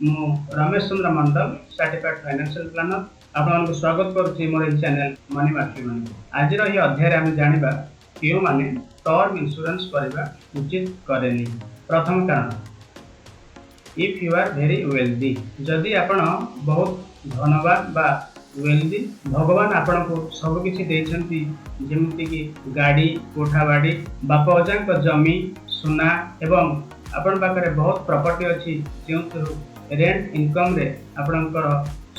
ମୁଁ ରମେଶ ଚନ୍ଦ୍ର ମଣ୍ଡଳ, certified financial planner, ଆପଣମାନଙ୍କୁ ସ୍ୱାଗତ କରୁଛି ମୋର ଏହି ଚ୍ୟାନେଲ ମନି ମାଟ୍ରିମନି। ଆଜିର ଏହି ଅଧ୍ୟାୟରେ ଆମେ ଜାଣିବା କେଉଁମାନେ ଟର୍ମ ଇନ୍ସୁରାନ୍ସ କରିବା ଉଚିତ କରେନି। ପ୍ରଥମ କାରଣ, if you are very wealthy। ଯଦି ଆପଣ ବହୁତ ଧନବାନ ବା ୱେଲ୍ଦି, ଭଗବାନ ଆପଣଙ୍କୁ ସବୁକିଛି ଦେଇଛନ୍ତି, ଯେମିତିକି ଗାଡ଼ି, କୋଠାବାଡ଼ି, ବାପ ଅଜାଙ୍କ ଜମି, ସୁନା ଏବଂ ଆପଣଙ୍କ ପାଖରେ ବହୁତ ପ୍ରପର୍ଟି ଅଛି, ଯେଉଁଥିରୁ ରେଣ୍ଟ ଇନକମ୍ରେ ଆପଣଙ୍କର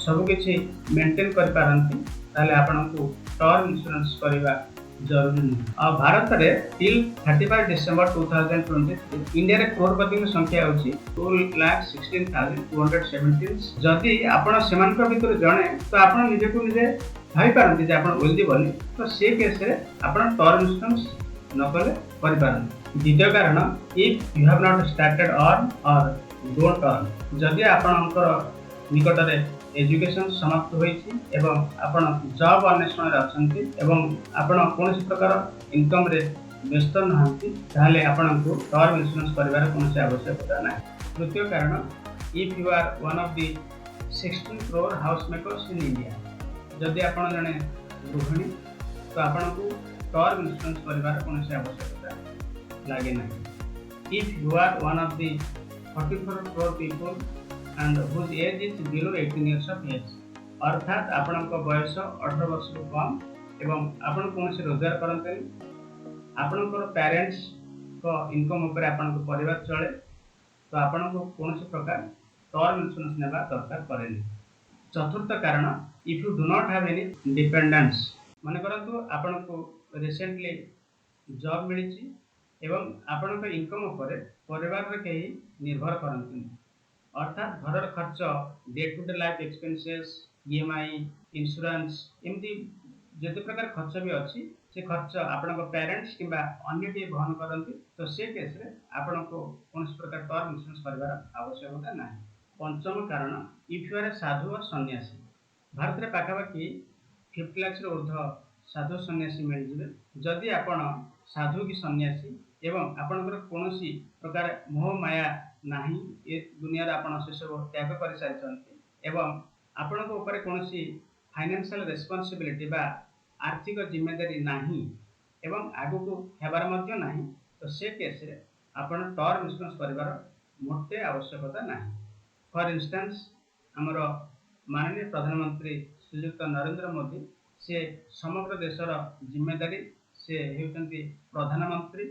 ସବୁକିଛି ମେଣ୍ଟେନ୍ କରିପାରନ୍ତି, ତାହେଲେ ଆପଣଙ୍କୁ ଟର୍ମ ଇନ୍ସୁରାନ୍ସ କରିବା ଜରୁରୀ ନୁହେଁ। ଆଉ ଭାରତରେ till 31 December 2023 ଇଣ୍ଡିଆରେ କ୍ରୋଡ଼ପତିଙ୍କ ସଂଖ୍ୟା ହେଉଛି 2,16,217। ଯଦି ଆପଣ ସେମାନଙ୍କ ଭିତରୁ ଜଣେ, ତ ଆପଣ ନିଜକୁ ନିଜେ ଭାବିପାରନ୍ତି ଯେ ଆପଣ ୱେଲ୍ଦି ବୋଲି। ତ ସେ କେସ୍ରେ ଆପଣ ଟର୍ମ ଇନ୍ସୁରାନ୍ସ ନ କଲେ କରିପାରନ୍ତି। ଦ୍ୱିତୀୟ କାରଣ, if you have not started earn or don't earn। ଯଦି ଆପଣଙ୍କର ନିକଟରେ ଏଜୁକେସନ୍ ସମାପ୍ତ ହୋଇଛି ଏବଂ ଆପଣ ଜବ୍ ଅନ୍ୱେଷଣରେ ଅଛନ୍ତି ଏବଂ ଆପଣ କୌଣସି ପ୍ରକାର ଇନକମ୍ରେ ବ୍ୟସ୍ତ ନାହାନ୍ତି, ତାହେଲେ ଆପଣଙ୍କୁ ଟର୍ମ ଇନ୍ସୁରାନ୍ସ କରିବାର କୌଣସି ଆବଶ୍ୟକତା ନାହିଁ। ତୃତୀୟ କାରଣ, if you are one of the 16 crore house makers in India। ଯଦି ଆପଣ ଜଣେ ଗୃହିଣୀ, ତ ଆପଣଙ୍କୁ ଟର୍ମ ଇନ୍ସୁରାନ୍ସ କରିବାର କୌଣସି ଆବଶ୍ୟକତା ଲାଗେ ନାହିଁ। If you are one of the 44 crore people and whose age is below 18 years of age, ଅର୍ଥାତ୍ ଆପଣଙ୍କ ବୟସ 18 ବର୍ଷରୁ କମ୍ ଏବଂ ଆପଣ କୌଣସି ରୋଜଗାର କରନ୍ତିନି, ଆପଣଙ୍କର ପ୍ୟାରେଣ୍ଟସଙ୍କ ଇନକମ୍ ଉପରେ ଆପଣଙ୍କ ପରିବାର ଚଳେ, ତ ଆପଣଙ୍କୁ କୌଣସି ପ୍ରକାର ଟର୍ମ ଇନ୍ସୁରାନ୍ସ ନେବା ଦରକାର ପଡ଼େନି। ଚତୁର୍ଥ କାରଣ, if you do not have any dependents। ମନେ କରନ୍ତୁ, ଆପଣଙ୍କୁ ରିସେଣ୍ଟଲି ଜବ୍ ମିଳିଛି ଏବଂ ଆପଣଙ୍କ ଇନକମ୍ ଉପରେ ପରିବାରର କେହି ନିର୍ଭର କରନ୍ତିନି। ଅର୍ଥାତ୍ ଘରର ଖର୍ଚ୍ଚ, day to day life expenses, EMI, insurance, ଏମିତି ଯେତେ ପ୍ରକାର ଖର୍ଚ୍ଚ ବି ଅଛି, ସେ ଖର୍ଚ୍ଚ ଆପଣଙ୍କ ପ୍ୟାରେଣ୍ଟସ୍ କିମ୍ବା ଅନ୍ୟ କେହି ବହନ କରନ୍ତି, ତ ସେ କେସ୍ରେ ଆପଣଙ୍କୁ କୌଣସି ପ୍ରକାର ଟର୍ମ ଇନ୍ସୁରାନ୍ସ କରିବାର ଆବଶ୍ୟକତା ନାହିଁ। ପଞ୍ଚମ କାରଣ, if you are a sadhu or sanyasi। ଭାରତରେ ପାଖାପାଖି 50 ଲାକ୍ସରୁ ଉର୍ଦ୍ଧ୍ୱ ସାଧୁ ସନ୍ନ୍ୟାସୀ ମିଳିଯିବେ। ଯଦି ଆପଣ ସାଧୁ କି ସନ୍ନ୍ୟାସୀ ଏବଂ ଆପଣଙ୍କର କୌଣସି ପ୍ରକାର ମୋହ ମାୟା ନାହିଁ, ଏ ଦୁନିଆରେ ଆପଣ ସେସବୁ ତ୍ୟାଗ କରିସାରିଛନ୍ତି ଏବଂ ଆପଣଙ୍କ ଉପରେ କୌଣସି ଫାଇନାନ୍ସିଆଲ ରେସ୍ପନ୍ସିବିଲିଟି ବା ଆର୍ଥିକ ଜିମ୍ମେଦାରୀ ନାହିଁ ଏବଂ ଆଗକୁ ହେବାର ମଧ୍ୟ ନାହିଁ, ତ ସେ କେସ୍ରେ ଆପଣ ଟର୍ମ ଇନ୍ସୁରାନ୍ସ କରିବାର ମୋଟେ ଆବଶ୍ୟକତା ନାହିଁ। ଫର୍ ଇନଷ୍ଟାନ୍ସ, ଆମର ମାନନୀୟ ପ୍ରଧାନମନ୍ତ୍ରୀ ଶ୍ରୀଯୁକ୍ତ ନରେନ୍ଦ୍ର ମୋଦି, ସେ ସମଗ୍ର ଦେଶର ଜିମ୍ମେଦାରୀ, ସେ ହେଉଛନ୍ତି ପ୍ରଧାନମନ୍ତ୍ରୀ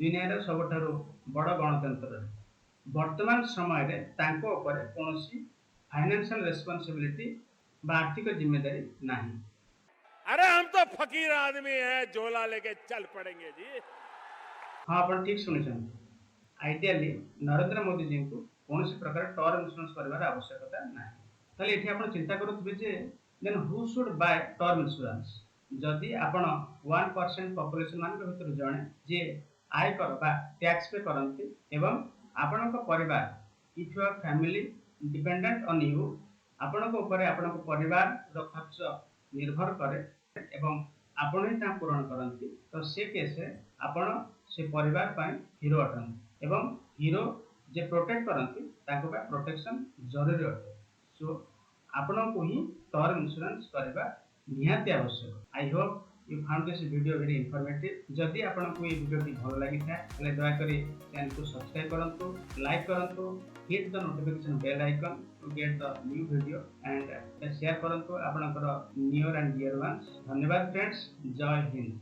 ଦୁନିଆର ସବୁଠାରୁ ବଡ଼ ଗଣତନ୍ତ୍ରରେ। ବର୍ତ୍ତମାନ ସମୟରେ ତାଙ୍କ ଉପରେ କୌଣସି ଫାଇନାନ୍ସିଆଲ ରେସ୍ପନ୍ସିବିଲିଟି ବା ଆର୍ଥିକ ଜିମ୍ମେଦାରୀ ନାହିଁ। अरे, हम तो फकीर आदमी हैं, झोला लेके चल पड़ेंगे जी। ହଁ, ଆପଣ ଠିକ୍ ଶୁଣିଛନ୍ତି। ଆଇଡ଼ିଆଲି ନରେନ୍ଦ୍ର ମୋଦିଜୀଙ୍କୁ କୌଣସି ପ୍ରକାର ଟର୍ମ ଇନ୍ସୁରାନ୍ସ କରିବାର ଆବଶ୍ୟକତା ନାହିଁ। ତାହେଲେ ଏଠି ଆପଣ ଚିନ୍ତା କରୁଥିବେ ଯେ then who should buy term insurance? ଯଦି ଆପଣ 1% ପପୁଲେସନ୍ ମାନଙ୍କ ଭିତରୁ ଜଣେ, ଯିଏ ଆୟକର ବା ଟ୍ୟାକ୍ସ ପେ କରନ୍ତି ଏବଂ ଆପଣଙ୍କ ପରିବାର, if your family dependent on you, ଆପଣଙ୍କ ଉପରେ ଆପଣଙ୍କ ପରିବାରର ଖର୍ଚ୍ଚ ନିର୍ଭର କରେ ଏବଂ ଆପଣ ହିଁ ତାହା ପୂରଣ କରନ୍ତି, ତ ସେ କେସ୍ରେ ଆପଣ ସେ ପରିବାର ପାଇଁ ହିରୋ ଅଟନ୍ତି ଏବଂ ହିରୋ ଯେ ପ୍ରୋଟେକ୍ଟ କରନ୍ତି, ତାଙ୍କ ପାଇଁ ପ୍ରୋଟେକ୍ସନ୍ ଜରୁରୀ ଅଟେ। ସୋ ଆପଣଙ୍କୁ ହିଁ ଟର୍ମ ଇନ୍ସୁରାନ୍ସ କରିବା ନିହାତି ଆବଶ୍ୟକ। I hope you found this video very informative। ଯଦି ଆପଣଙ୍କୁ ଏଇ ଭିଡ଼ିଓଟି ଭଲ ଲାଗିଥାଏ, ତାହେଲେ ଦୟାକରି ଚ୍ୟାନେଲକୁ ସବସ୍କ୍ରାଇବ୍ କରନ୍ତୁ, ଲାଇକ୍ କରନ୍ତୁ, hit the notification bell icon to get the new video and share କରନ୍ତୁ ଆପଣଙ୍କର ନିୟର ଆଣ୍ଡ ଡିୟର ୱାନ୍ସ। ଧନ୍ୟବାଦ ଫ୍ରେଣ୍ଡସ୍, ଜୟ ହିନ୍ଦ।